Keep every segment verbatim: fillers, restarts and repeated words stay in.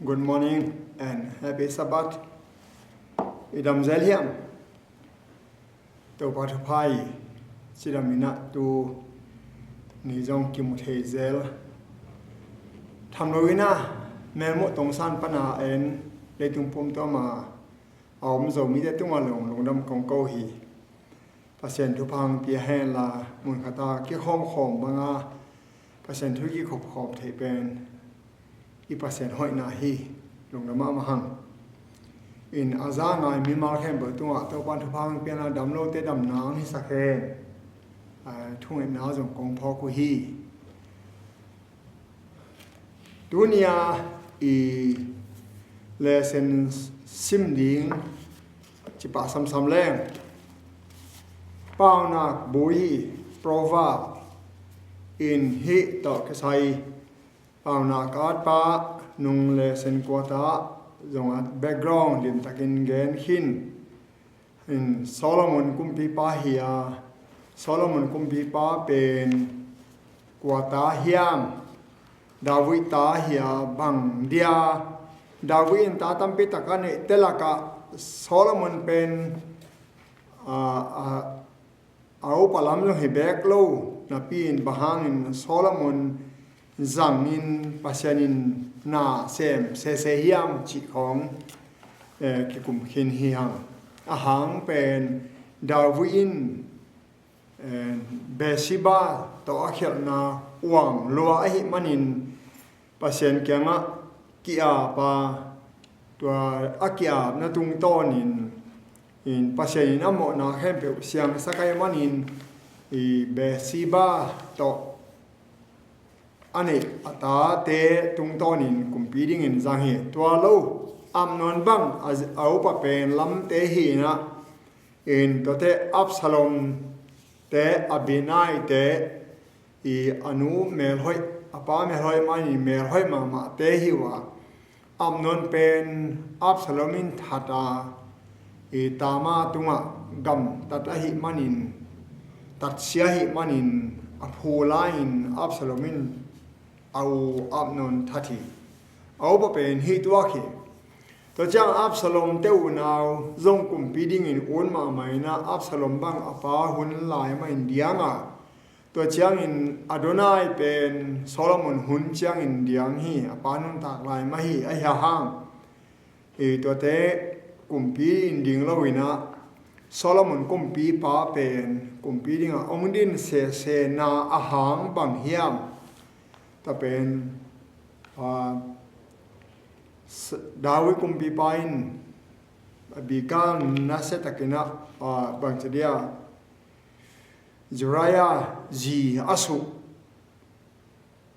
Good morning and happy Sabbath. I dam zel hiam? Topa thupha hi. Cidam in ah tuni zong kimu thei zel. Tham lo in ah melmuh tongsan pan a en, leitung pumtuam a a om Zomite tungah zong lungdam kong ko hi. Pasian thupha hong pia hen la, mun khat a kikhawm khawm bang a Pasian thu kikhop khawm theih pen i Pasian hoihna hi. Lungdam mahmah hang. In a za ngai mimal khempeuh tungah Topa thupha hong piakna, dam lote damna hong hisak hen. A, thungetna zong kong phawk uh hi. Tuni a i lesson sim ding cipah samsam leng, Paunak bu hi. Proverb in hih tawh kisai Paunak atpa nung lesson kuata zong a background limtakin gen khin. In Solomon kumpipa hi a, Solomon kumpipa pen kua ta hiam? David ta hi a, bang dia David in ta tampi tak a neihte lakah Solomon pen a, a, a upa lam zong hi bek lo napi in, bang hangin Solomon zangin Pasian in na sem sese hiam cih khawng, eh, kikum khin hi hang. A hang pen David in, eh, Bathsheba tawh a khialhna uang lua ahih manin Pasian kiangah ki-ap a, tua a ki-apna tungtawnin, in Pasian in a mawhna khempeuh siangsak ahih manin, i Bathsheba tawh a neih a tate tungtawnin kumpi dingin zang hi. Tua lo, Amnon bang a, a upa pen lamte hi in ah, in tuate Absalom te, Abinai te, i a nu melhoih, a pa melhoih manin melhoih mahmahte hi uh a, Amnon pen Absalom in that a, i Tamar tungah gamtat ahih manin, tatsia ahih manin a phu lai-in Absalom in a u Amnon that hi. A upa pen hih tuak hi. Tua ciang Absalom te unau zong kumpi dingin ut mahmah in ah, Absalom bang a pa hun lai mah in diang a, tua ciangin Adonai pen Solomon hun ciangin diang hi, a pa nuntak lai mah hi. Ahi hang, i tuate kumpi in ding lo in ah, Solomon kumpipa pen kumpi dingah hong din sesena a hang bang hiam? Tua pen, a, S-, David kumpipa in a bikal nasia takin ah, a, bangci dia Uriah zi a suh.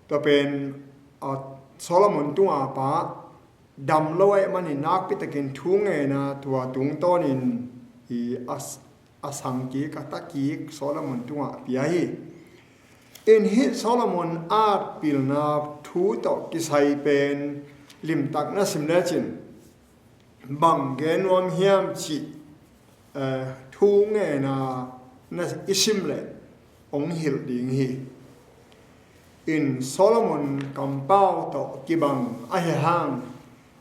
Tua pen, a, Solomon tunga pa dam lo ahih manin nakpi takin thu ngen a, tua tungtawnin i a, a sang kik, a ta kik Solomon tungah a pia hi. In hih Solomon at pilna thu tawh kisai pen limtak na sim lecin, bang gen nuam hiam cih, eh, thu ngen a na i sim leh hong hilh ding hi. In Solomon kampau tawh kibang ahi hang,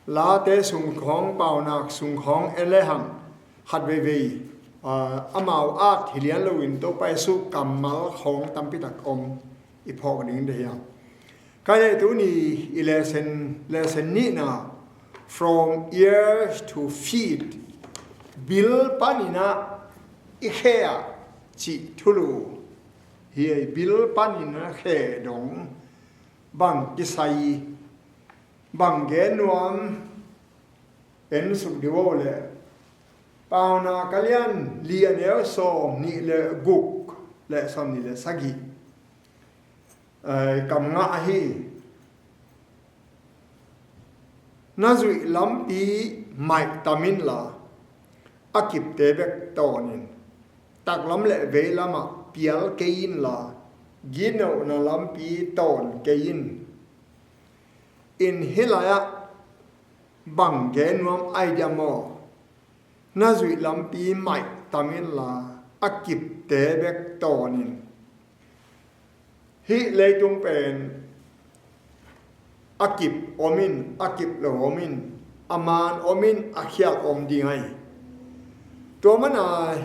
Late sung khawng, Paunak sung khawng en lehang, khat veivei, ah, amau at hi lian loin Topa Jesu kammal khawng tampi tak om, i phawk ding deih hiam? Ka leh tuni i lesson, lesson nihna, from ear to feet, bil panin ah i khe ah cih thulu hi. Bil panin a khe dong, bang kisai, bang gen nuam, en suk dih uh leh, Paunak a lian li, a neu sawm nih le guk le sawm nih le sagih, eh, kam ngah hi. Na zuih lampi maihtam inla, a kipte bek tawn in. Taklam le veilamah pial kei inla, ginona lampi tawn kei in. In hih lai-ah bang gen nuam ahi diam aw? Na zuih lampi maihtam inla, a kipte bek tawn in. Hih leitung pen a kip om in, a kip lo om in, a man om in, a khial om ding ahi. Tua mana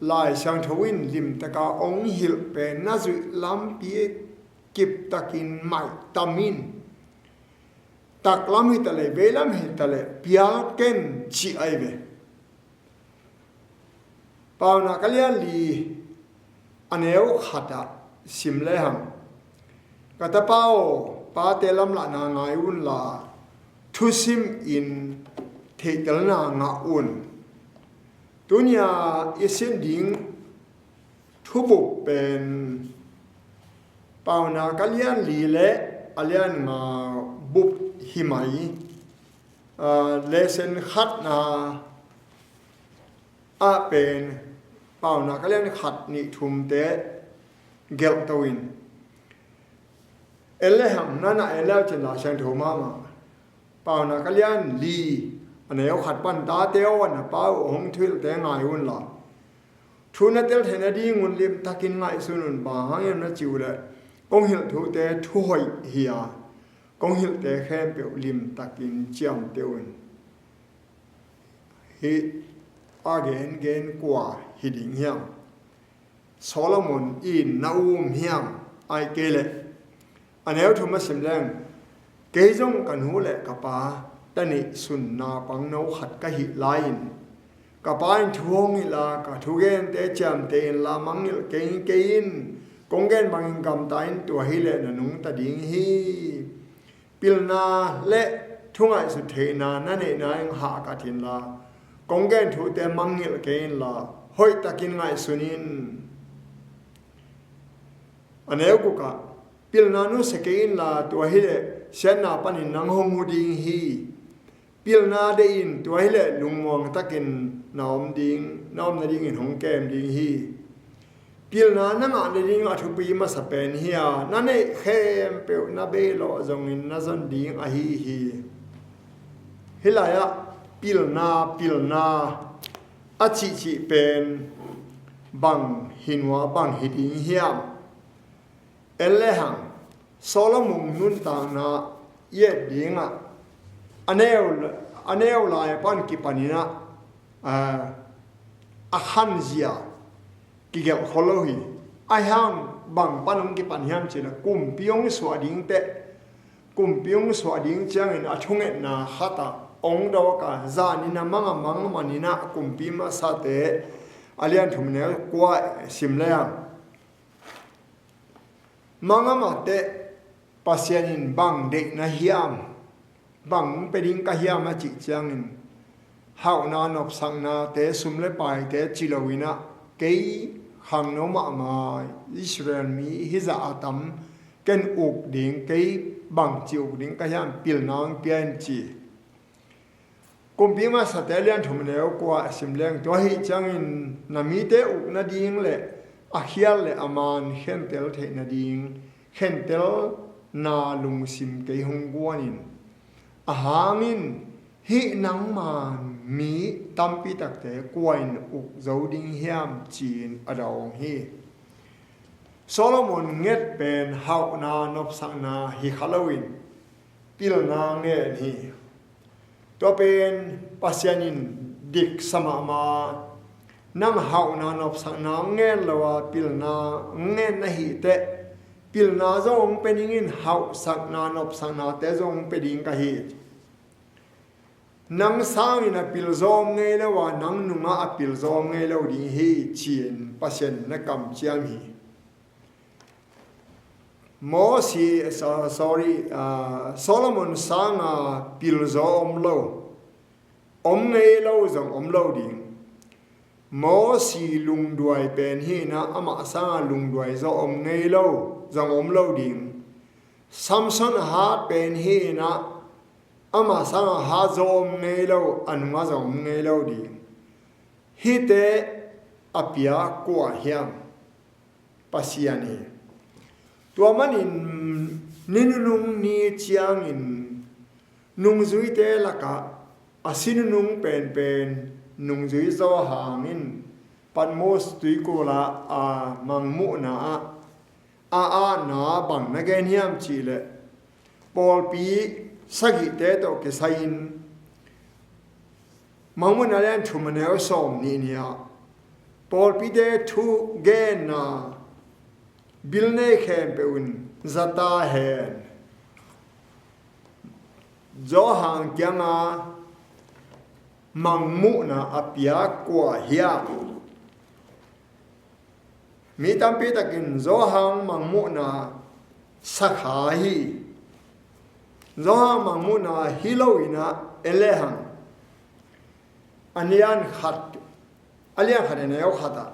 Lai Siangtho in limtaka ong hilh pen na zuih lampi kiptakin maihtam in, taklam hitaleh, veilam hitaleh, pial ken cih ahi ve. Paunak a lian li a neu khatah sim lehang, ka tapa aw, pate lamlahna ngai unla, thusim in theihtelna ngah un. Tunia i sin ding thubup pen Paunak a lian li le a lian nga bup hi mai. Aa, lesson khatna ah pen Paunak a lian khat, nih, thumte gelh to in. En lehang na na en leu cin Lai Siangtho mahmah. Paunak a lian li a neu khat pan, tate aw, na pa uh hong thuhilhte ngai unla, thu na tel theih nadingun limtakin ngaihsun un. Bang hang hiam na cih uh leh, kong hilh thute thuhoih hi a, kong hilhte khempeuh limtakin ciamteh un. Hih a gengen kua hi ding hiam? Solomon in na um hiam? Ahih kei leh a neu thum a sim leng, kei zong ka nu le ka pate neihsun naupang no khat ka hih lai-in, ka pa in thu hong hilh a, ka thugente ciamteh inla mangngilh kei, kei in kong gen bangin gamta in, tua hileh na nungta ding hi. Pilna le thungaihsut theihna na neihna in hahkat inla, kong gen thute mangngilh kei inla, hoihtakin ngaihsun in. A neu gukah, pilna nusia kei inla, tua hileh siatna panin nang hong hu ding hi. Pilna deih in, tua hileh lungmuang takin na om ding, na om nadingin hong kem ding hi. Pilna na ngah nading a thupi masa pen hi a, na neih khempeuh na beilawh zongin na zon ding ahi hi. Hih lai-ah pilna, pilna a cihcih pen bang hi nua, bang hi ding hiam? En lehang, Solomon nuntakna i et dingah a neu, a neu lai pan kipaninah, a, a khanzia kigelh khol lo hi. Ahi hang bang pan hong kipan hiam cih leh, kumpi hong suah ding teh, kumpi hong suah ding ciangin a thungetna khatah hong dawk a, zanin a mang a mang maninah kumpi masate a lian thum neu kua sim lehang, mang a mateh Pasian in bang deihna hiam, bang pia ding ka hiam a cih ciangin, hauhna nopsaknate, sum le paite ci loinah, kei khangno mahmah Israel mi hizah a tam, ken uk ding, kei bangci uk ding ka hiam, pilna hong pia in ci. Kumpi masate a lian thum neu kua a sim leng, tua ahih ciangin na mite uk nading le a khial le a man khentel theih nading, khentelna lungsim kei hong guan in. Ahang in, hih nangma mi tampi takte kua in uk zo ding hiam, ci-in a dawng hi. Solomon nget pen hauhna nopsakna hi kha loin, pilna ngen hi. Tua pen Pasian in diksa mahmah. Nang hauhna nopsakna hong ngen lo a, pilna hong ngen na hih teh, pilna zong hong pia ning in, hauhsakna nopsaknate zong hong pia ding ka hi. Nang sangin a pilzaw om ngei lo a, nang nungah a pilzaw om ngei lo ding hi, ci-in Pasian in na kamciam hi. Mosi, so-, sorry, ah, Solomon sanga pilzaw om lo, om ngei lo zong om lo ding. Mosi lungduai pen hinah, amah sanga lungduai zaw om ngei lo zong om lo ding. Samson a hat pen hinah, amah sanga hat zaw om ngei lo, a nungah zong om ngei lo ding. Hihte a pia kua hiam? Pasian hi. Tua manin ni nunung ni ciangin nungzuite lakah a si nunung penpen nungzui zaw hangin Patmos tuikulh ah a mangmuhna ah a atna bang na gen hiam cihleh, pawlpi sagihte tawh kisai-in Mangmuhna lian thum a neu sawm nih ni-ah pawlpite thugenna bil nei khempeuh in za ta hen. Johan kianga mangmuhna a piak kua hiam? Mi tampi takin Johan mangmuhna sakha hi. Johan mangmuhna hi lo-in ah en lehang a lian khat, a lian khat a neu khat ah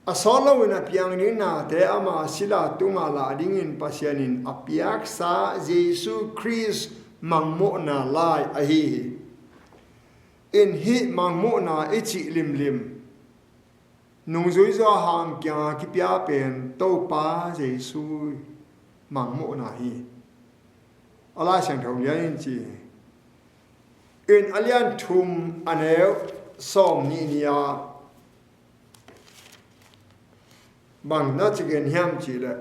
a sawt lo-in a piang ding nate ama sila tungah lah dingin Pasian in a piaksa Jesu Khrist mangmuhna lai ahi hi. In hih mangmuhna i cih limlim nungzui Johan kianga kipia pen Topa Jesu mangmuhna hi. A Lai Siangtho lian in ci. In a lian thum a neu sawm nih ni-ah bang na ci gen hiam cih leh,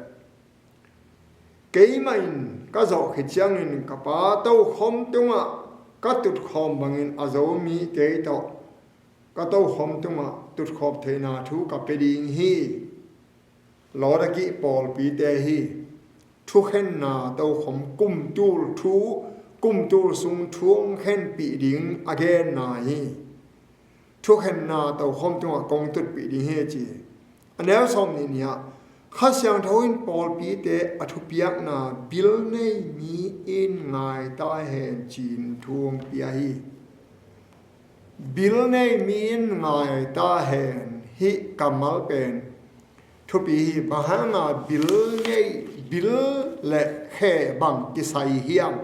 keimah in ka zawh khit ciangin ka Pa tokhom tungah ka tutkhawm bangin a Zomi kei tawh ka tokhom tungah tutkhawm theihna thu ka pia ding hi. Laodikea pawlpite hi. Thukhenna tokhom kumtul thu, kumtul sung thu hong khenpih ding a genna hi. Thukhenna tokhom tungah kong tutpih ding hi ci. A neu sawm nih ni-ah Kha Siangtho in pawlpite a thupiakna bil nei mi in ngai ta hen ci-in thu hong pia hi. Bil nei mi in ngai ta hen hih kammal pen thupi hi. Bang hanga bil nei, bil le khe bang kisai hiam?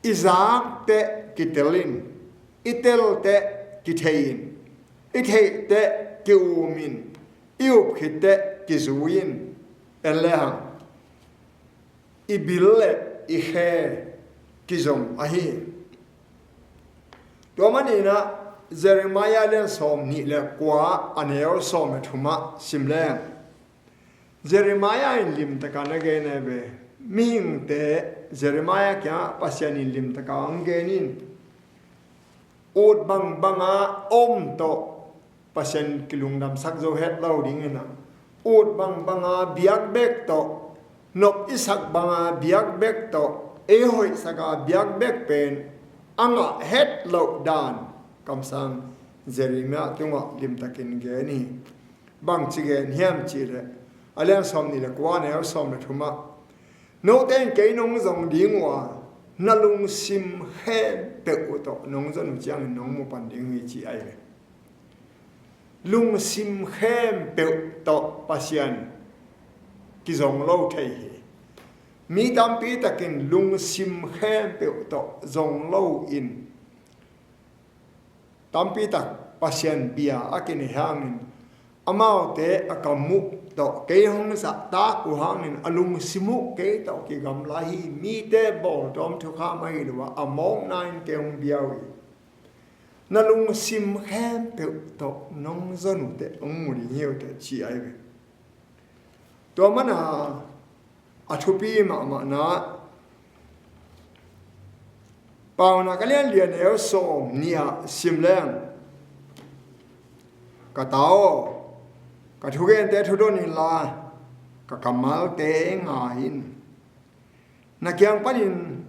I zak teh kitel in, i tel teh kithei in, i theih teh ki-um in, i up khit teh kizui in. En lehang i bil le i khe kizom ahi. Tua maninah Jeremiah lian sawm nih le kua a neu sawm le thumah sim leng, Jeremiah in limtaka na gen ahi ve. Mihingte Jeremiah kiangah Pasian in limtaka hong gen in, ut bangbanga om tawh Pasian kilungdamsak zo het lo dingin ah, ut bangbanga biak bek tawh, nop i sak banga biak bek tawh, ei hoihsaka biak bek pen a ngah het loh dan kamsang Jeremiah tungah limtakin gen hi. Bangci gen hiam cihleh, a lian sawm nih le kua neu sawm le thumah, note in kei nong zong ding uh a, na lungsim khempeuh uh tawh nong zon uh ciangin nong mu pan ding uh hi ci ahi ve. Lungsim khempeuh tawh Pasian kizong lo thei hi. Mi tampi takin lungsim khempeuh tawh zong lo in tampi tak Pasian bia a kinei hangin, amaute a kam uh tawh kei hong zahtak uh hangin a lungsim uh kei tawh kigamla hi. Mite bawltawm thukham ahi lo a, a mawkna in kei hong bia uh hi. Na lungsim khempeuh tawh nong zon uh teh hong mu ding hi uh teh ci ahi ve. Tua mana a thupi mahmahna Paunak a lian li a neu sawm nih ah sim leng, ka ta aw, ka thugente thudon inla ka kammalte ngai in. Na kiang panin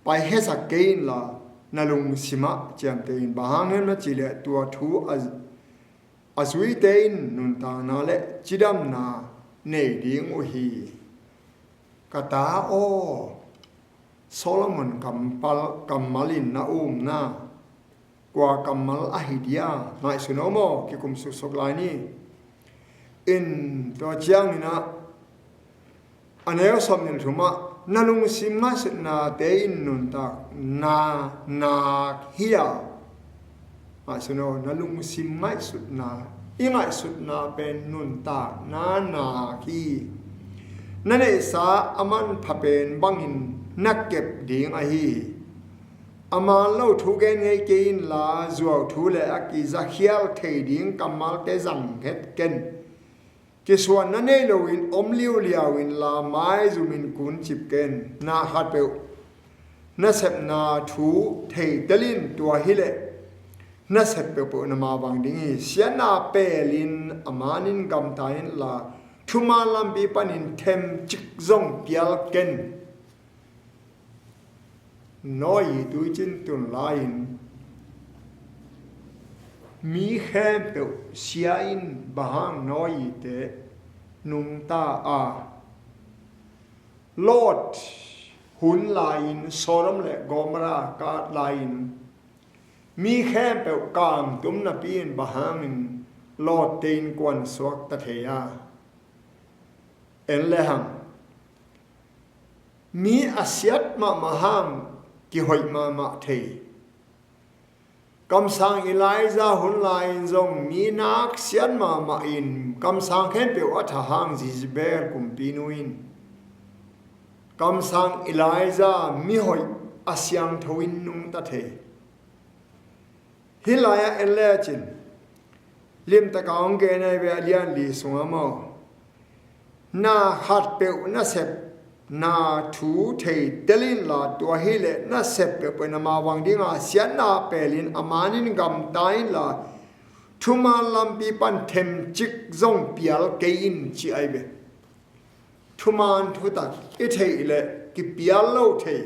paikhiasak kei inla na lungsimah ciamteh in. Bang hang hiam na cihleh tua thu a, a zuite in nuntakna le cidamna nei ding uh hi. Ka ta aw, Solomon kampal, kammal in na umna kua kammal ahi dia ngaihsun aw maw, kikum suksuk lai ni. In tua ciangin ah a neu sawm nih le thumah na lungsim ngaihsutnate in nuntakna nak hi a. Ngaihsun aw, na lungsim ngaihsutna, i ngaihsutna pen nuntakna nak hi. Na neihsa a manpha pen bangin na kep ding ahi hi. A man lo thu gen ngei kei inla zuau thu le a kizakhial thei ding kammalte zang het ken. Kisuanna nei loin om liuliau inla, maizumin kuncip ken. Na khatpeuh nasepna thu theitel in, tua hileh nasep peuhpeuh na mavang ding hi. Siatna pelin a manin gamta inla, thuman lampi panin themcik zong pial ken. Noah tuicin tun lai-in mi khempeuh sia in, bang hang Noah te nungta a? Lot hun lai-in, Sodom le Gomorrah ka at lai-in mi khempeuh kangtum napi-in, bang hangin Lot te innkuan suakta thei a? En le hang. Mi a siat mahmah hang kihoih mahmah thei. Kamsang Elijah hun lai-in zong mi nak siat mahmah in, kamsang khempeuh a tha hang Jezebel kumpinu in, kamsang Elijah mihoih a siangtho in nungta thei. Hih lai-ah en lecin, limtaka hong gen ahi ve, a lian li sungah maw, na khatpeuh nasepna thu theitel inla, tua hileh nasep peuhpeuh na mavang dinga, siatna pelin a manin gamta inla, thuman lampi pan themcik zong pial kei in, ci ahi ve. Thuman thutak i theih leh kipial lo thei.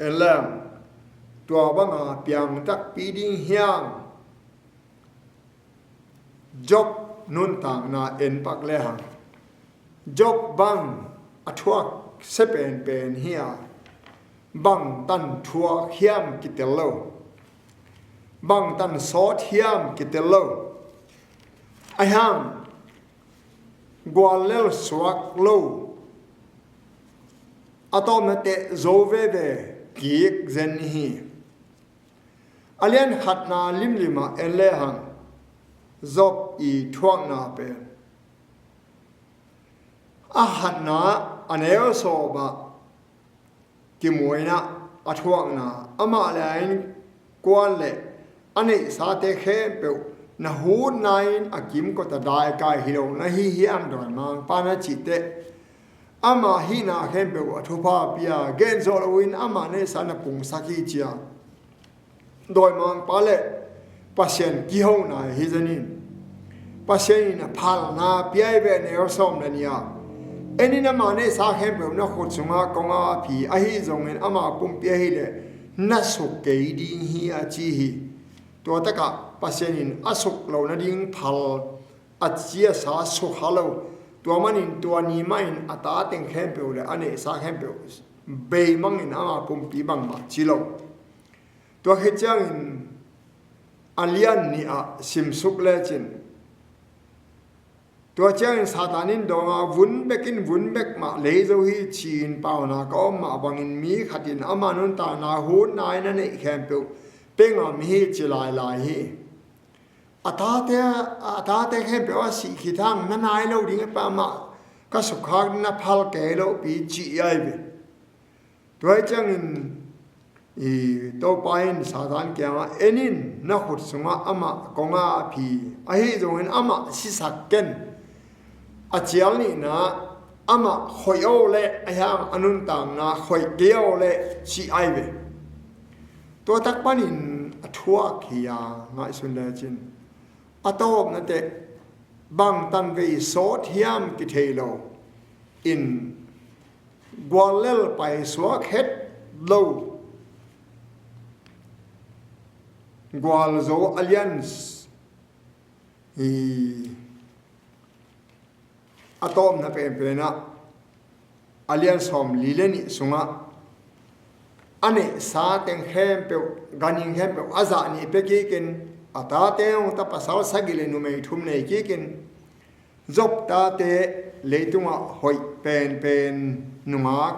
En leng, tua banga piang takpi ding hiam? Job nuntakna en pak le hang. Job bang a thuak sia penpen hi a, bang tan thuak hiam kitel lo, bang tan sawt hiam kitel lo. Ahi hang guallel suak lo, a tawpna teh zo veve kik zen hi. A lian khatna limlimah en le hang, Job i thuakna pen, a khatna a neu sawm ah kimuina, a thuakna, amah le a innkuan le a neihsate khempeuh na hutna in a kimkot a daikai hi lo na hi hiam, dawimangpa na cih teh, ama hihna khempeuh a thupha pia, gen zawh loin ama neihsa na pungsak hi, cia. Dawimangpa le Pasian kihona hi zen in, Pasian in a phalna pia hi ve, neu sawm le nih ah. En in, ama neihsa khempeuh na khut sungah kong a phi, ahi zongin ama pumpi ahih leh na suk kei ding hi, a ci hi. Tua takah Pasian in a suk loh nading phal a ci a sa, sukha lo. Tua manin tua ni mahin a ta teng khempeuh le a neihsa khempeuh beimangin ama pumpi bangmah ci lo. Tua khit ciangin a lian nih ah simsuk lecin, tua ciangin Satan in dawng a, vun bek in, vun bek mah lei zo hi, ci-in pauna ka om mah bangin, mi khat in ama nuntakna hutna in a neih khempeuh pia ngam hi, ci lailai hi. A tate, a tate khempeuh a sih khit hang na nai lo ding, a pa mah ka sukkhak na phal kei lo pi, ci ahi ve. Tua hi ciangin, i, Topa in Satan kiangah, en in, na khut sungah amah kong a phi, ahi zongin amah sisak ken. A cial nihna, amah khoih aw le, ahi hang a nuntakna khoih kei aw le, ci ahi ve. Tua tak panin a thuak hi a, ngaihsun lecin, a tawpna teh bangtan vei sawt hiam kithei lo in, guallel paisuak het lo, gualzo a lian, i, a tawpna penpenah a lian sawm li le nih sungah a neihsa teng khempeuh, ganhing khempeuh a zah nih pia kikin, a tate hong ta pasal sagih le numei thum nei kikin, Job tate leitungah hoih penpen nungak,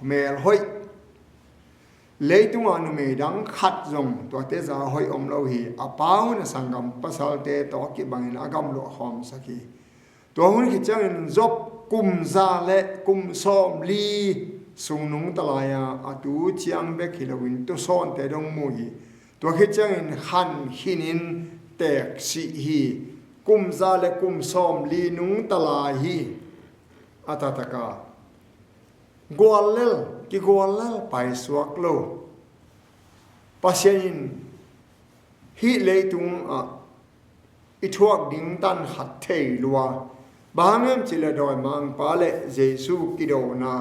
mel hoih, leitungah numei dang khat zong tuate zah hoih om lo hi. A pa hun a sanggam pasalte tawh kibangin a gamluah khawmsak hi. Tua hun khit ciangin Job kum za le kum sawm li sung nungta lai-a, a tu ciang bek hi loin tusawnte dong mu hi. Tua khit ciangin khan khinin teek sih hi. kum za le kum sawmli nungta lai hi. A taktak a guallel, kiguallel paisuak lo. Pasian in hih leitung ah i thuak ding tan khat thei lua. Bang hang hiam cih leh dawimangpa le Jesu kidona,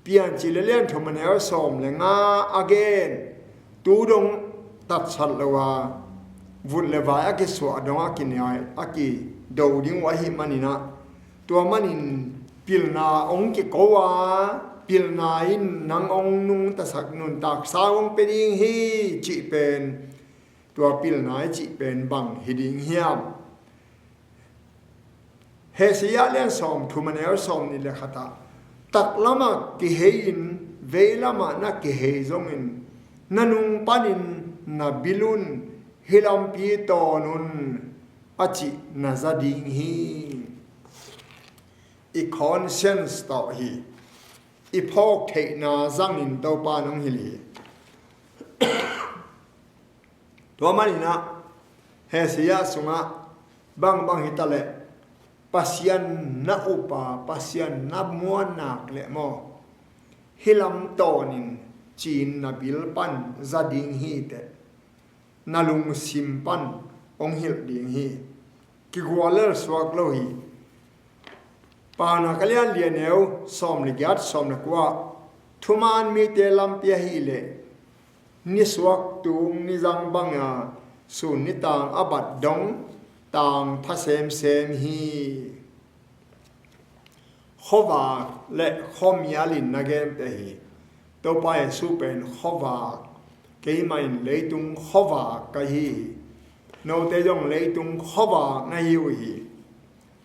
Piancil a lian thum a neu sawm le nga a gen, tu dong tatsat lo a, vut le vai a kisuah dong a kinai a kido ding uh ahih manin ah, tua manin pilna hong kiko a, pilna in nang hong nungtasak, nuntaksa hong pia ding hi cih pen, tua pilna i cih pen bang hi ding hiam? Isaiah lian sawm thum a neu sawmnih le khat ah, taklam ah kihei-in, veilam ah na kihei zongin, na nung panin na bil un, hih lampi tawn un, a cih na za ding hi. I conscience tawh hi. I phawk theihna zangin Topa in hong hilh hi. Tua manin ah Isaiah sungah bangbang hi ta leh, Pasian na up a, Pasian na muan nak leh maw, hih lam tawnin ci-in na bil pan za ding hi teh, na lungsim pan hong hilh ding hi. Kiguallel suak lo hi. Paunak a lian li a neu sawm le giat, sawm le kua, thuman mite lampi ahih leh, nisuak tung nizang bang a, sun nitaang a bat dong tangpha semsem hi. Khuavak le khuamial in na gente hi. Topa Jesu pen khuavak, keimah in leitung khuavak ka hi hi. Note zong leitung khuavak na hi uh hi.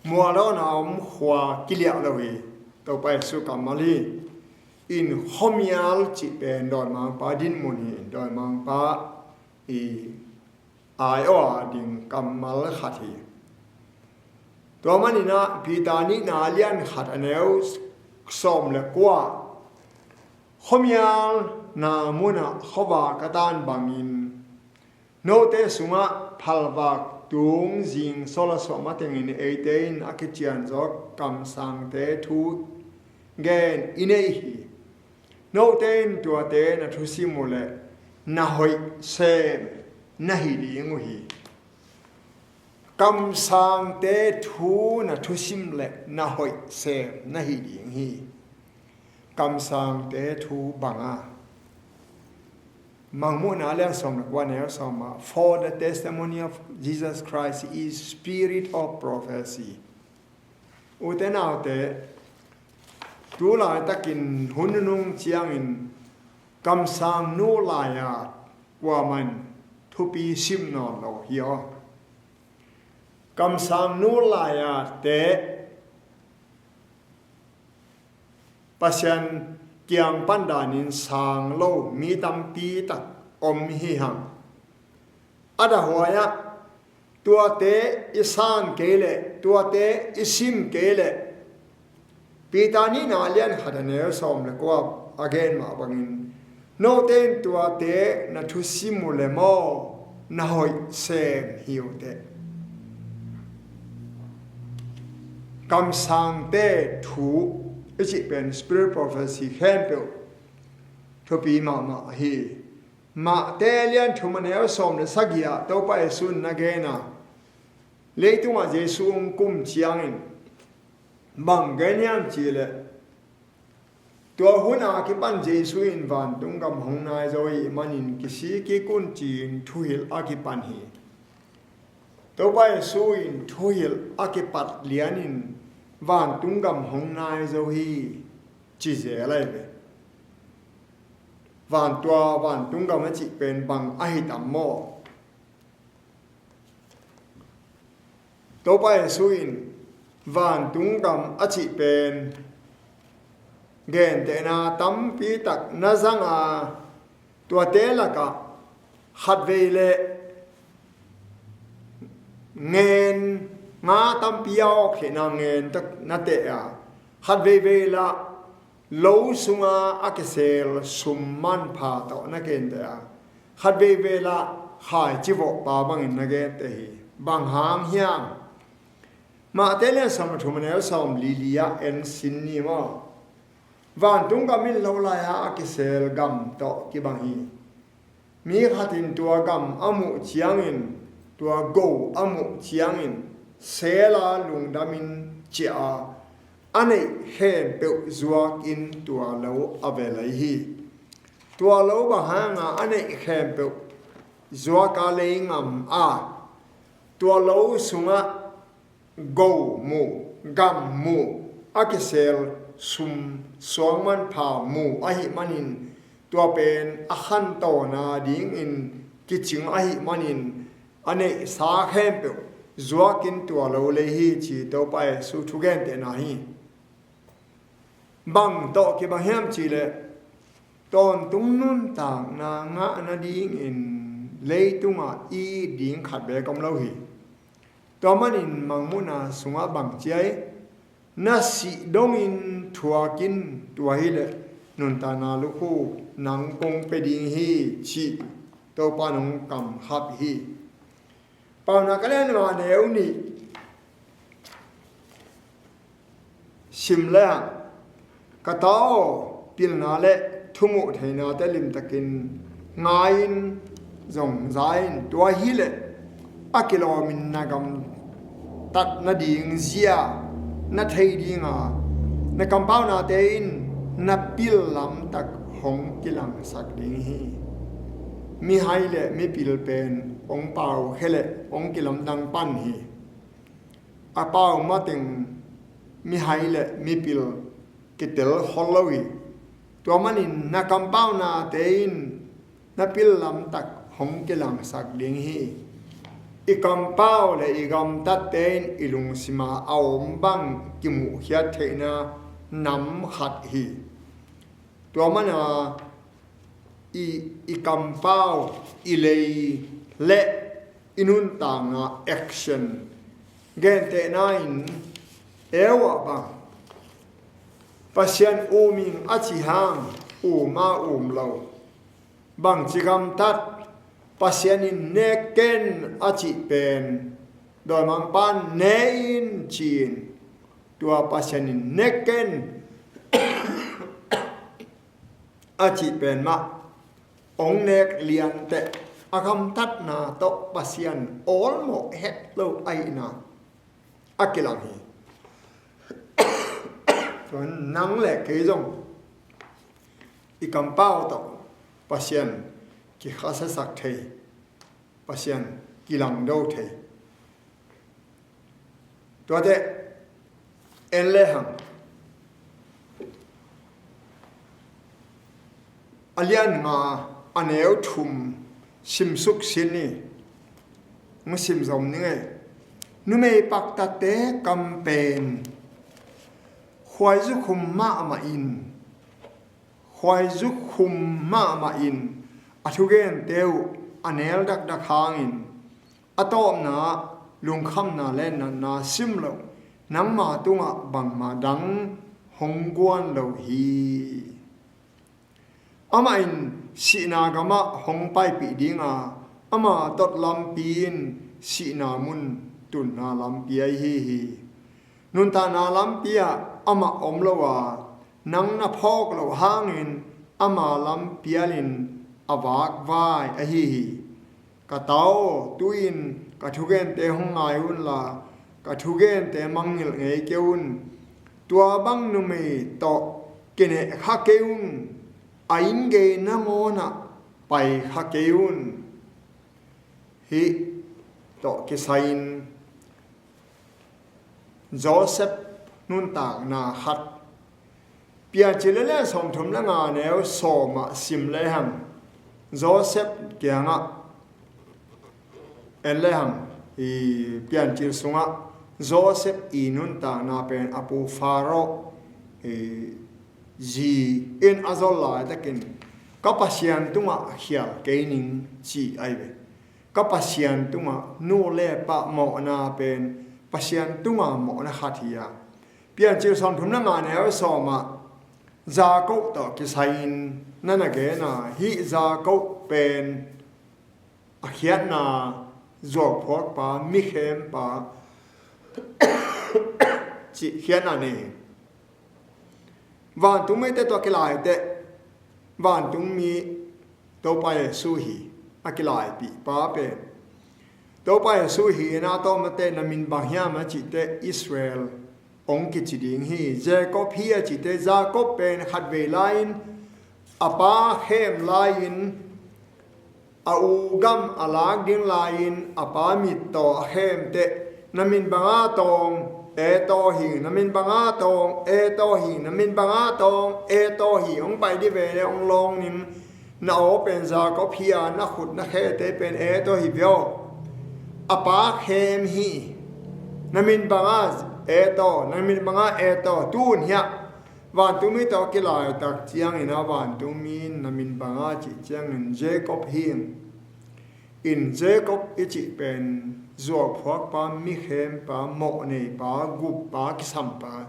Mual dawn a om khua kiliah lo hi. Topa Jesu kammal hi. In khuamial cih pen dawimangpa dinmun hi. Dawimangpa i ai-awh a ding kammal khat hi. Tua manin ah Peter nihna a lian khat a neu sawm le kua, khuamial na mun ah khuavak a tan bangin, note sungah phalvak tung zingsol a suah matengin eite in a kicianzaw kamsangte thu gen i nei hi. Note in tuate na thusim uh leh na hoih sem na hi ding uh hi. Kamsangte thu na thusim leh na hoih sem na hi ding hi. Kamsangte thu bang a, Mangmuhna a lian sawm le kua, neu sawm ah, "For the testimony of Jesus Christ is spirit of prophecy." Ute naute, tu laitakin hun nunung ciangin kamsang nu lai-at kuamah in thupi sim nawn lo hi aw. Kamsang nu lai-atte Pasian kiang pan danin sang lo mi tampi tak om hi hang. A dahhuai ah, tuate i san kei leh, tuate i sim kei leh, Peter nihna a lian khat a neu sawm le kua a gen mah bangin, note in tuate na thusim uh leh maw, na hoih sem hi uh teh. Kamsangte thu i cih pen spirit prophecy khempeuh thupi mahmah hi. Mate lian thum a neu sawm le sagih ah Topa Jesu in na gen a, leitungah Jesu hong kum ciangin bang gen hiam cih leh, tua hun a kipan Jesu in vantung gam hong nai zo ahih manin kisik kik un ci-in thuhilh a kipan hi. Topa Jesu in thuhilh a kipat lianin vantung gam hong nai zo hi ci zel ahi ve. Van tua vantung gam a cih pen bang ahi tam maw? Topa Jesu in vantung gam a cih pen gentehna tampi tak na zang a, tuate lakah khatvei leh ngen nga tampi a awk theihna ngen tak na teh a, khatveivei lah lo sunga a kisel sum manpha tawh na genteh a, khatveivei lah khaici vawhpa bangin na genteh hi. Bang hang hiam? Matthai lian sawm thum, neu sawm li li ah en sin ni maw? Vantung gam in lo lai-a a kisel gam tawh kibang hi. Mi khat in tua gam a muh ciangin, tua go a muh ciangin, sel a lungdamin ciah a, a neih khempeuh zuakin tua lo a ve lei hi. Tua lo bang hanga a neih khempeuh zuak a lei ngam a, tua lo sungah go mu, gam mu, a kisel sum suang manpha mu ahih manin, tua pen a khantohna dingin kicing ahih manin, a neihsa khempeuh zuakin tua lo lei hi, ci Topa Jesu thugentehna hi. Bang tawh kibang hiam cihleh, tawntung nuntakna ngah nadingin leitungah it ding khat beek om lo hi. Tua manin mangmuhna sungah bang ci a, na sih dongin thuak in, tua hileh nuntakna lukhu nang kong pia ding hi, cih Topa in hong kamkhap hi. Paunak a lian nga, neu nih sim le hang, ka ta aw, pilna le thumuh theinate limtakin ngai-in zong za in, tua hileh a kilawmin na gamtat nading zia na thei dinga, na kampaunate in na pil lamtak hong kilangsak ding hi. Mihai le mipil pen hong pau khia le hong kilamdang pan hi. A pau mateng mihai le mipil kitel khol lo hi. Tua manin na kampaunate in na pil lamtak hong kilangsak ding hi. I kampau le i gamtatte in i lungsima a om bang kimuhkhiat theihna nam khat hi. Tua mana i, i kampau, i lei le i nuntakna action, gentehna in, eu ah bang, Pasian um ing a ci hang, um a um lo. Bangci gamtat, Pasian in nek ken a cih pen, dawimangpan ne in ci-in, tua Pasian in nek ken a cih pen mah hong nek lianteh, a gamtatna tawh Pasian awlmawh het lo ahihna a kilang hi. Tua nang le kei zong i kampau tawh Pasian kikhasiasak thei, Pasian kilangdo thei. Tuate en lehang, a lian nga, a neu thum sim suk sin ni. Hong sim zom ni ngei. Numei paktatte kam pen khuaizu khum mahmah in, khuaizu khum mahmah in, a thugente uh a nel dakdak hangin, a tawpna lungkhamna le natna sim loh, nangma tungah bangmah dang hong guan lo hi. Amah in sihna gamah hong paipih dinga, ama tot lampi in sihna mun tunna lampi ahi hi. Nuntakna lampi ah amah om lo a, nang na phawk loh hangin ama lampialin a vakvai ahi hi. Ka ta aw, tu-in ka thugente hong ngai unla, ka thugente mangngilh ngei kei un. Tua bang numei tawh kineh kha kei un. A inn gei nangawnah pai kha kei un. Hih tawh kisai-in Joseph nuntakna khat, Piancil a lian sawmthum le nga neu sawmah sim lehang, Joseph kiangah en lehang, i Piancil sungah Joseph i nuntakna pen a pu Pharaoh i zi in a zol laitakin, ka Pasian tungah khial kei ning ci ahi ve. Ka Pasian tungah nu le pa mawhna pen Pasian tungah mawhna khat hi a. Piancil sawmthum le nga neu sawmah Jakob tawh kisai-in na na gen a, hih Jakob pen a khiatna zuauphuakpa, mikhempa, cih khiatna nei hi. Vantungmite tawh kilai teh, vantungmi Topa Jesu hi, a kilaipih pa pen. Topa Jesu hi in a tawh mate na min bang hiam a cih teh Israel hong kici ding hi. Jacob hi a cih teh Jacob pen khatvei lai-in a pa khem lai-in a u gam a lak ding lai-in a pa mit tawh a khem teh, na min banga tawng, Esau hi, na min banga tawng, Esau hi, na min banga tawng, Esau hi, hong pai di ve le hong lawng ning, na aw pen Jacob hi a, na khut na khete pen Esau hi ve aw. A pa khem hi, na min banga Esau, na min banga Esau, tun hiah. Vantungmi tawh kilaitak ciangin a vantungmi in na min banga cih ciangin Jacob hi. In Jacob i cih pen zuauphuakpa, mikhempa, mawhneipa, guppa, kisampa.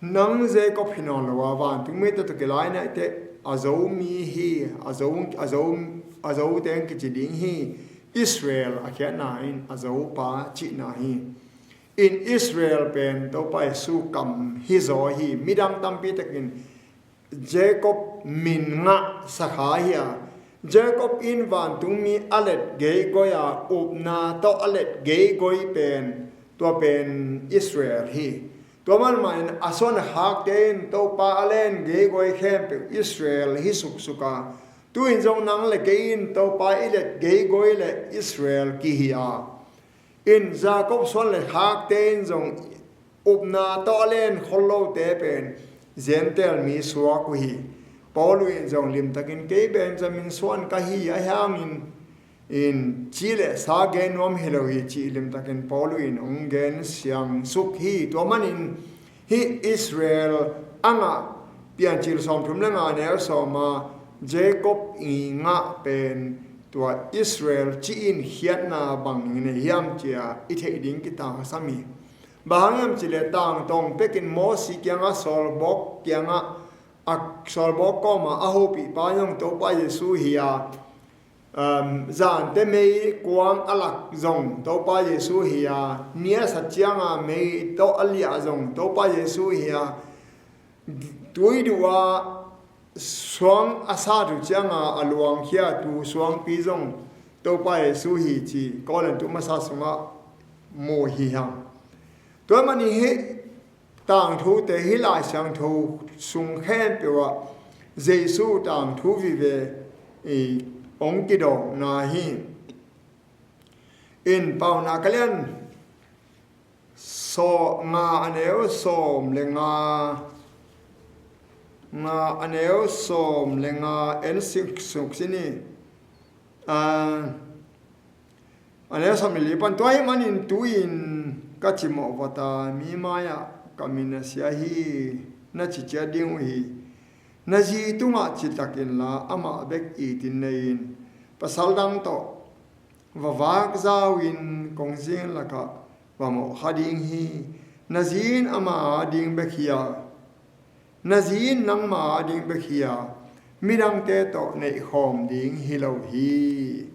Nang Jacob hi nawn lo a, vantungmite tawh kilai naih teh a Zomi hi, a Zo, a Zo, a Zo teng kici ding hi, Israel a khiatna in a Zopa cihna hi. In Israel pen Topa Jesu kam hi zaw hi. Midang tampi takin Jacob min ngah sakha hi a, Jacob in vantungmi a let geigoi a, upna tawh a let geigoi pen, tua pen Israel hi. Tua manmahin a suan a khakte in Topa a len geigoi khempeuh Israel hi suksuk a, tu-in zong nang le kei in Topa i let geigoi le Israel kihi a. In Jacob suan le khakte in zong upna tawh a len khol lote pen Gentile mi suak uh hi. Paul in zong limtakin kei Benjamin suan ka hi a, hiangin in ci le sa gen nuam hi lo hi cih limtakin Paul in hong gen siang suk hi. Tua manin hih Israel a ngah, Piancil sawmthum le nga neu sawma Jacob i ngah pen tua Israel ci-in khiatna bang nei hiam cia i theih ding kitangsam hi. Bang hang hiam cih leh tangtawng pekin Mosi kiangah, sawlbawk kiangah, a sawlbawk kawmah a hopihpa zong Topa Jesu hi a, um, zante mei kuang a lak zong Topa Jesu hi a, ni a sat cianga mei tawh a liah zong Topa Jesu hi a, tui duh a suang a sat uh cianga a luangkhia tu suangpi zong Topa Jesu hi ci Korin tu masa sungah mu hi hang. Tua manin hih tangthute, hih Lai Siangtho sung khempeuh ah Jesu tangthu vive i hong kidawkna hi. In Paunak a lian saw nga a neu sawm le nga, nga a neu sawm le nga en sik suk sini. Ah, a neu sawm le li pan, tua ahih manin tu-in ka cimawh vata mi mai-ah ka min a sia hi, na ci ciat ding uh hi. Na zi tungah citak inla amah bek itin nei in, pasal dang tawh va vak zau in kongzing lakah va mawh kha ding hi. Na zi in ama ading bek hi a, na zi in nangma ading bek hi a, midangte tawh neihkhawm ding hi lo hi.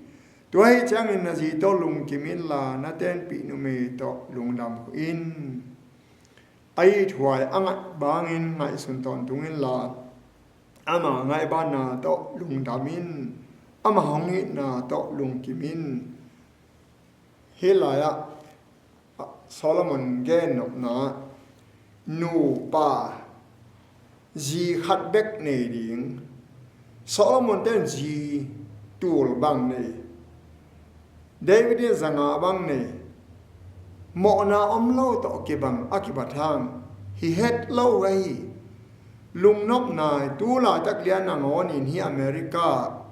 Tua ahih ciangin na zi tawh lungkim inla na tenpih numei tawh lungdam in. A ithuai a ngaih bangin ngaihsun tawntung inla, ama ngaihbanna tawh lungdam in, ama hong itna tawh lungkim in. Hih lai-ah Solomon gennopna, nupa zi khat bek nei ding. Solomon ten zi tul bang nei, David in zanga bang nei. Mawhna om lo tawh kibang a kibat hang hi het lo ahi. Lungnopna, tu laitak lian nangawnin hi America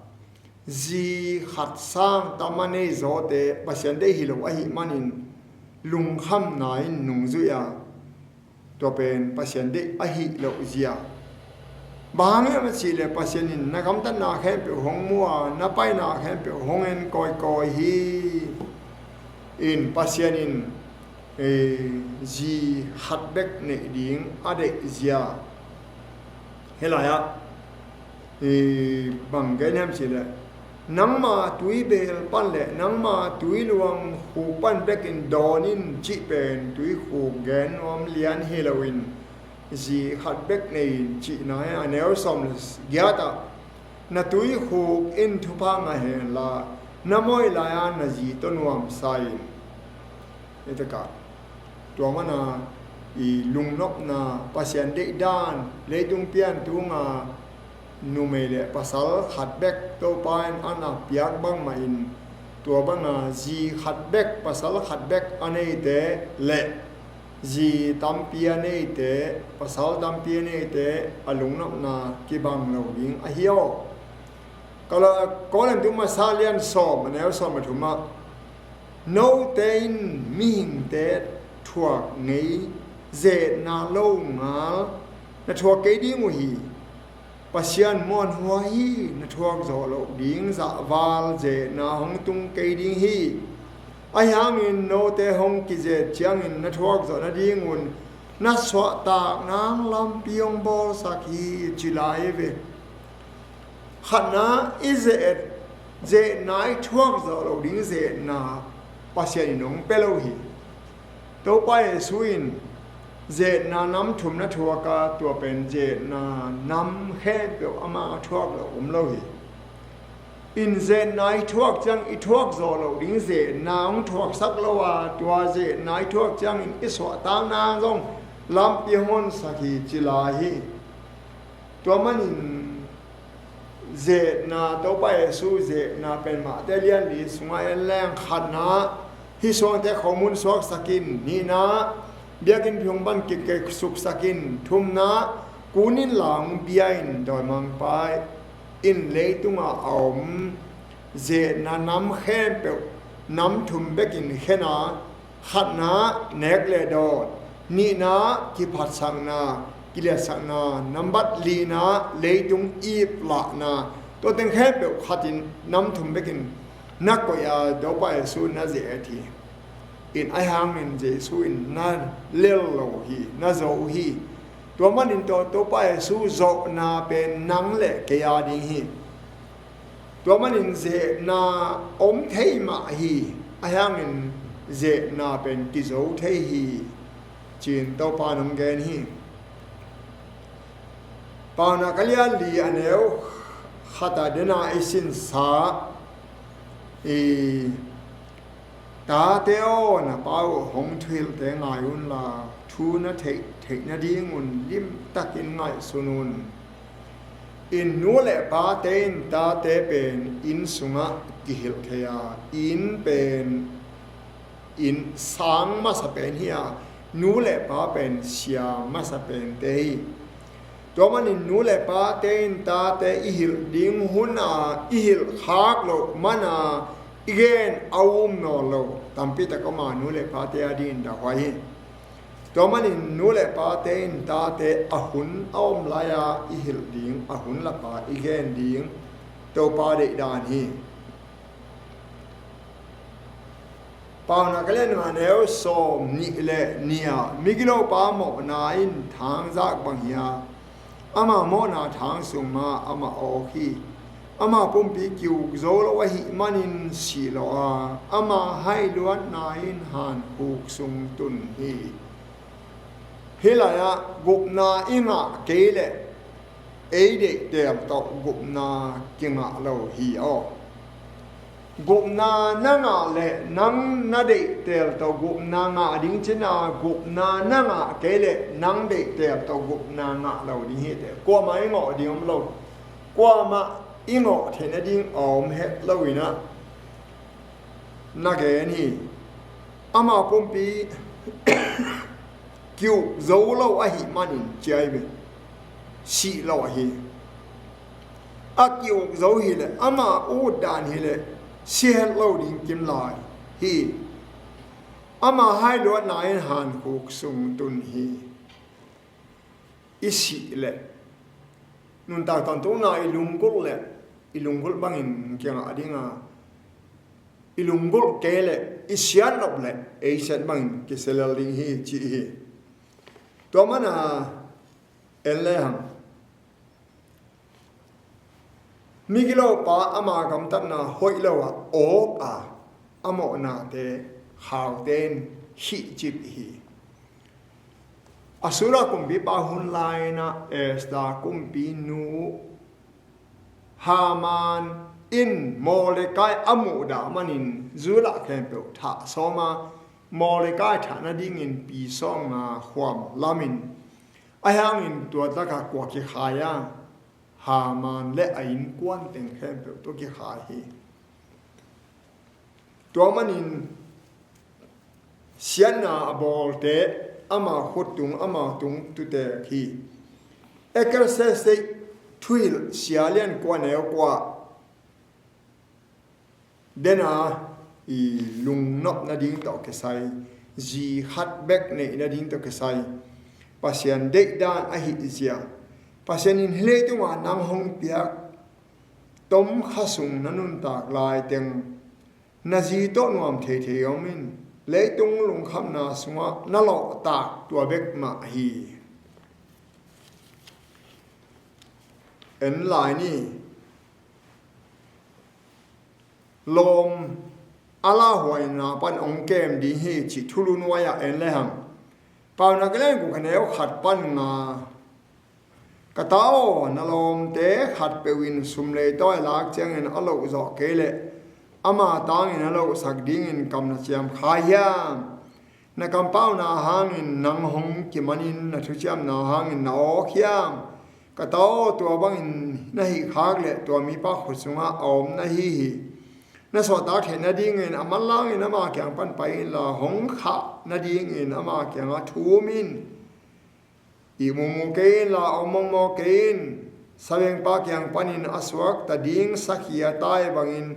zi khat sang tam a nei zawte Pasian deih hi lo ahih manin lungkhamna in nungzuih a, tua pen Pasian deih ahi loh zia. Bang hang hiam a cih leh Pasian in na gamtatna khempeuh hong mu a, na paina khempeuh hong en kawikawi hi. In Pasian in, eh, zi khat bek neih ding a deih zia. Hih lai-ah, eh, bang gen hiam cih leh Nangma tuibeel pan le nangma tuiluang khuk pan bekin dawn in cih pen tuikhuk gen nuam lian hi loin zi khat bek nei in cihna hi. A neu sawm le giat ah, na tuikhuk in thupha ngah hen la, na mawi lai-a na zi tawh nuamsa in. Hi takah tua mana i lungnopna, Pasian deihdan, leitung pian tunga numei le pasal khat bek Topa in a na piak bangmah in, tua banga zi khat bek, pasal khat bek a neite le zi tampi a neite, pasal tampi a neite a lungnopna kibang lo ding ahi aw. Kala Korin tu masa lian sawm, a neu sawm a thum ah, note in mihingte thuak ngei, zetna lo ngal na thuak kei ding uh hi. Pasian muanhuai hi, na thuak zawh loh ding zahval zetna hong tung kei ding hi. Ahi hangin note hong kizet ciangin na thuak zawh nadingun na suahtak nang lampi hong bawlsak hi, ci lai ve. Khatna i zet, zetna i thuak zawh loh ding zetna Pasian in hong pia lo hi. Topa Jesu in zetna nam thum na thuak a, tua pen zetna nam khempeuh amah a thuak loh om lo hi. In zetna i thuak ciang i thuak zawh loh ding zetna hong thuaksak lo a, tua zetna i thuak ciangin i suahtakna zong lampi hong honsak hi, ci lai hi. Tua manin zetna, Topa Jesu zetna pen Mate lian li sungah en leng, khatna, hih suangte khomun suaksak in, nihna, biakinn phung pan kikei suksak in, thumna, kun in lang bia in, dawimangpa in leitungah a om zetna nam khempeuh nam thum bekin khen a, khatna, nek le dawn, nihna, kiphatsakna, kiliatsakna, nambat lina, leitung iplahna, tua teng khempeuh khatin nam thum bekin na koih a, Topa Jesu na zet hi. In ahi hangin Jesu in na lel lo hi, na zo hi. Tua manin tua Topa Jesu zohna pen nang le kei a ding hi. Tua manin zetna om thei mah hi, ahi hangin zetna pen kizo thei hi, ci-in Topa in hong gen hi. Paunak a lian li a neu khat ah dena i sinsa i, tate aw, na pa uh hong thuhilhte ngai unla, thu na theih theih nadingun limtakin ngaihsun un. In nu le pate in tate pen inn sungah kihilh thei a, inn pen inn sang masa pen hi a, nu le pa pen sia masa pente hi. Tua manin nu le pate in tate i hilh ding hun a i hilh khak loh mana i gen a um nawn lo. Tampi tak om a, nu le pate a dingin dahhuai hi. Tua manin nu le pate in tate a hun a om lai-a i hilh ding, a hun lapa i gen ding Topa deihdan hi. Paunak a lian nga, neu sawm nih le nih ah, migilopa mawhna in thangzak bang hi a, ama mawhna thang sung mah amah awk hi. Ama pumpi ki-uk zo lo ahih manin sih lo a, ama hailuatna in hankhuk sung tun hi. Hih lai-ah gupna i ngah kei leh ei deihtel tawh gupna kingah lo hi aw. Gupna na ngah leh nang na deihtel tawh gupna ngah ding cin a, gupna na ngah kei leh nang deihtel tawh gupna ngah lo ding hi teh. Kuamah i ngawh ding om lo. Kuamah i ngawh theih nading a om het lo in ah na gen hi. Ama pumpi ki-uk zo lo ahih manin ciai ve, sih lo ahi. A ki-uk zo hileh ama ut dan hileh si het lo ding kim lai hi. Ama hailuatna in hankhuk sung tun hi. I sih leh nuntak tawntungna i lunggulh leh i lunggulh bangin kingah ding a, i lunggulh kei leh i siatnop leh ei siat bangin kisia lel ding hi, ci hi. Tua mana en lehang, Migilopa ama gamtatna hoih lo ah awk a, a mawhnate khaute in khihcip hi. Asura kumpipa hun lai-in ah Esther kumpinu Haman in Mordecai a muhdah manin Judah khempeuh thah sawm a, Mordecai thah nadingin pi sawmnga khuam lamin, ahi hangin tua takah kua kikhai a, Haman le a innkuan teng khempeuh tawh kikhai hi. Tua manin siatna a bawlte ama khut tung, ama tung tutek hi. Ecclesiastes thuhilh sia lian kua neu kua, dena i lungnop nading tawh kisai, zi khat bek neih nading tawh kisai, Pasian deihdan ahih zia, Pasian in hih leitungah nang hong piak tomkha sung na nuntak laiteng, na zi tawh nuam theithei om in, leitung lungkhamna sungah na lawhtak tua bek mah hi. En lai ni. Lawm a lauhuaina pan hong kem ding hi cih thulu nuai-ah en lehang, Paunak lian guk a neu khat pan nga, ka ta aw, na lawmte khatpeuh in sum le tawi lak ciangin a loh zawh kei leh ama tangin a lohsak dingin kam na ciam kha hiam? Na kampauna hangin nang hong kimanin, na thuciamna hangin na awk hiam? Ka ta aw, tua bangin na hih khak leh tua mipa khut sungah a om na hi hi. Na suahtak theih nadingin a manlangin ama kiang pan pai inla, hong khah nadingin ama kiangah thum in. Ih mumu kei inla, om mawkmawk kei in. Sabengpa kiang panin a suakta ding sakhi a tai bangin,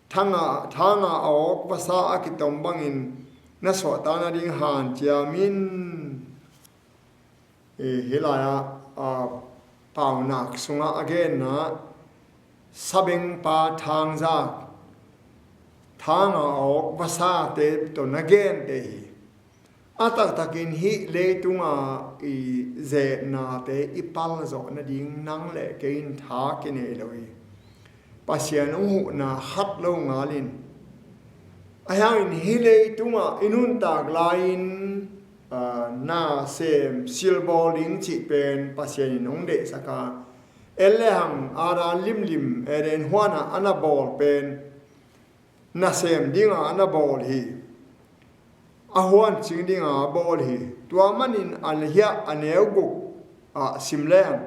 thanga, thanga a awk vasa a kitom bangin na suahtak nading hanciam in. Eh, hih lai-ah, ah, Paunak sungah a genna sabengpa thangzak, thanga a awk vasate tawh na gente hi. A taktakin hih leitunga i zetnate i palzawh nading nang le kei in tha kinei lo hi. Pasian hong huhna khat lo ngalin, ahi hangin hih leitungah i nuntak lai-in, aa, nasem silbawl ding cih pen Pasian in hong deihsak a, en lehang Adam limlim Eden huanah a na bawl pen nasem dinga a na bawl hi. A huan cing dinga a bawl hi. Tua manin a hiah a neu guk ah sim leng,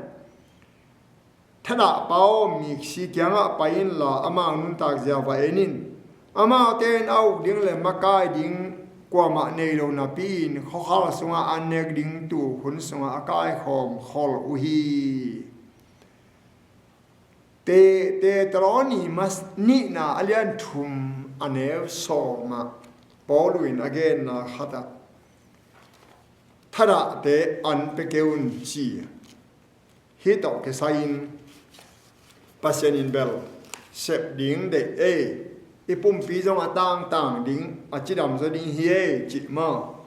thadahpa aw, miksi kiangah pai inla, amau nuntak zia va en in. Amaute in a uk ding le makai ding kuamah nei lo napi-in, khuakhal sungah an nek ding tuk hun sungah a kaikhawm khol uh hi. Te, Teuteronomi mas nihna a lian thum a neu sawmah Paul in a genna khatah, thadahte an pia kei un ci. Hih tawh kisai-in Pasian in bel sep ding deih ei, i pumpi zong a tangtang ding, a cidam zaw ding hi ei cih maw?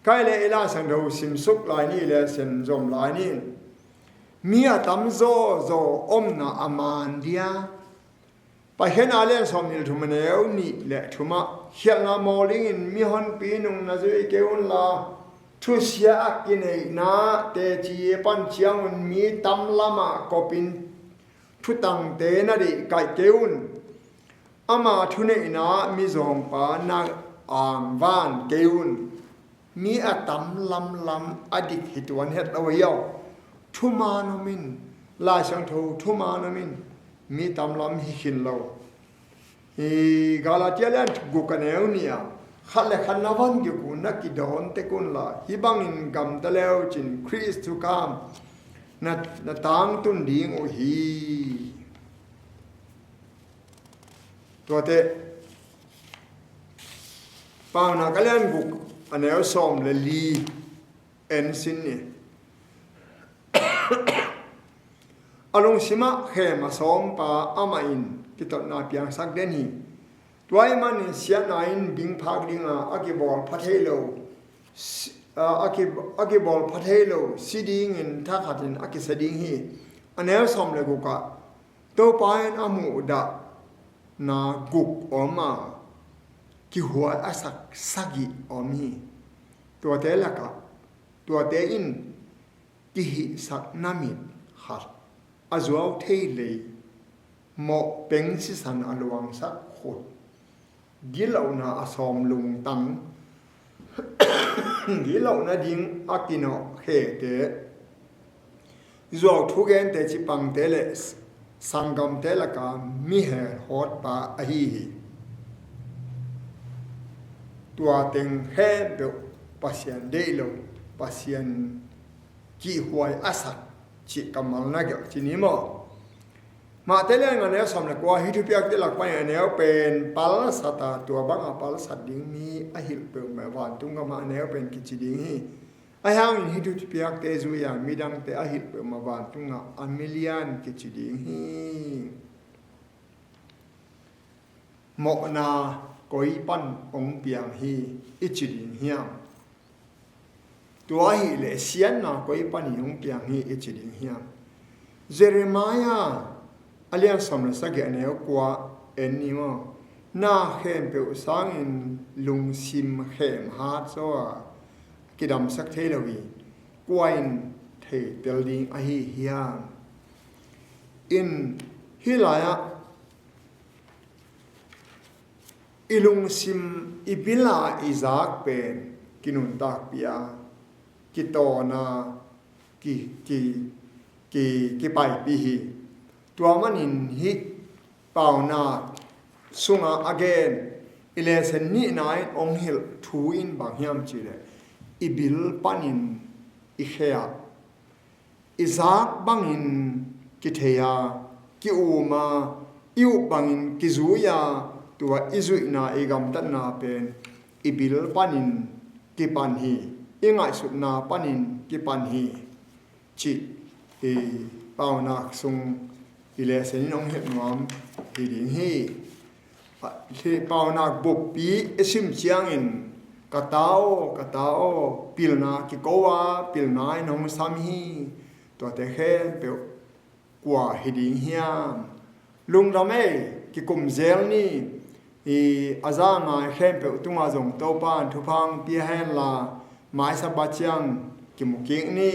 Kai le i Lai Siangtho simsuk lai ni le, sen zom lai ni. Mi a tam zawzaw omna a man dia. Paikhiatna lian sawmnih le thum a neu nih le thumah, khialhna mawl dingin mihonpi nung na zui kei unla, thusia a kineihna teci pan ciangun mi tam lamah kopin thutangte na deih kaih kei un. Ama thuneihna mizawngpa na angvan kei un. Mi a tam lamlam a dik hi tuan het lo hi aw. Thuman om in, Lai Siangtho thuman om in, mi tam lam hi khin lo. Hi Galatia lian guk a neu nih-ah, khat le khat na van gik uh na kidawn tek unla, hih bangin gamta leu cin Khrist thukham na, na tangtun ding uh hi. Tuate, Paunak a lian guk a neu sawm le li en sin ni. A lungsimah khem a sawmpa amah in kitotna piangsak den hi. Tua ahih manin siatna in bingphak dinga a kibawl pha thei lo, si-, a, a ki, a kibawl pha thei lo, si dingin thakhatin a kisia ding hi. A neu sawm le gukah, Topa in a muhdahna guk om a, kihuai a sak sagih om hi. Tuate lakah, tuate in kihihsakna mit khat, a zuau thei lei, mawh peng sisan a luangsak khut, gitlohna a sawm lungtang, gitlohna ding a kinawh khete, zuau thugente cipangte le sanggamte laka mi hehawtpa ahi hi. Tua teng khempeuh Pasian deih lo, Pasian kihhuai a sak cih kammal na gelh ci ni maw? Mate lian nga neu sawm le kua, hih thupiakte lak panin a neu pen palsat a, tua banga palsat ding mi a hilh peuhmah vantung gamah a neu pen kici ding hi. Ahi hangin hih thupiakte zui-a midangte a hilh peuhmah vantungah a milian kici ding hi. Mawhna koi pan hong piang hi i ci ding hiam? Tua ahih leh siatna koi panin hong piang hi i ci ding hiam? Jeremiah a lian sawm le sagih a neu kua en ni maw? Na khempeuh sangin lungsim khemhat zaw a kidamsak thei lo hi. Kua in theitel ding ahi hiam? In hih lai-ah i lungsim, i bil a i zak pen kinuntakpih a, kitawn a, ki, ki, ki, kipaipih hi. Tua manin hih Paunak sunga a gen i lesson nihna in hong hilh thu in bang hiam cih leh, i bil panin i khia, i zak bangin kithei a, ki-um a, i up bangin kizui a, tua i zuihna, i gamtatna pen i bil panin kipan hi, i ngaihsutna panin kipan hi, cih i Paunak sung i lesson in hong hilh nuam hi ding hi. Hih Paunak buppi i sim ciangin, ka ta aw, ka ta aw, pilna kiko a, pilna in hong sam hi. Tuate khempeuh kua hi ding hiam? Lungdam ei, kikum zel ni. I a za ngai khempeuh tungah zong Topa in thupha hong pia hen la, mai Sabbath ciang kimu kik ni.